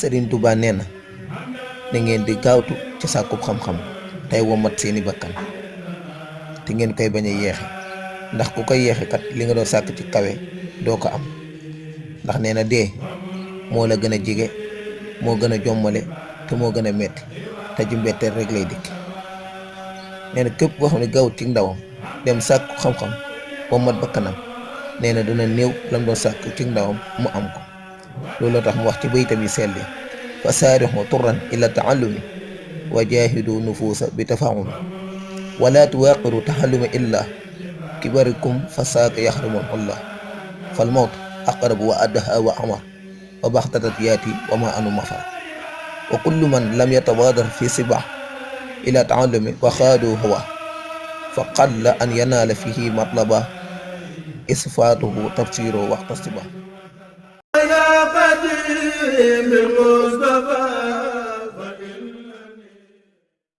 Sëriñ Tuubaa nee na da ngeen di gaawtu ci sàkkub xam-xam tey womat seeni bakkan te ngeen koy bañ a yeexe ndax ku koy yeexe kat li nga doon sàkk ci kawe doo ko am ndax nee na dee moo la gën a jige moo gën a jommale te moo gën a metti te ju mbetteel rek lay dikk. nee na képp koo xam ne gaawut ci ndawam dem sàkku xam-xam womat bakkanam nee na dina néew lam doon sàkk ci ndawam mu am ko. loolu tax mu wax ci baytam yi sell yi fa saarixu turran ila taallumi wa jaahidu nufuusa bi tafaahumi wala tuwaaqiru taxalluma illa kibarikum fa saaka yaxrimun allah fal mawt aqrabu wa addaha wa amar wa baxtatat yaati wa ma anu mafar wa kullu man lam yatabaadar fi sibah ila taallumi wa xaadu huwa fa qalla an yanaala fihi matlaba isfaatuhu tafsiro waxta siba.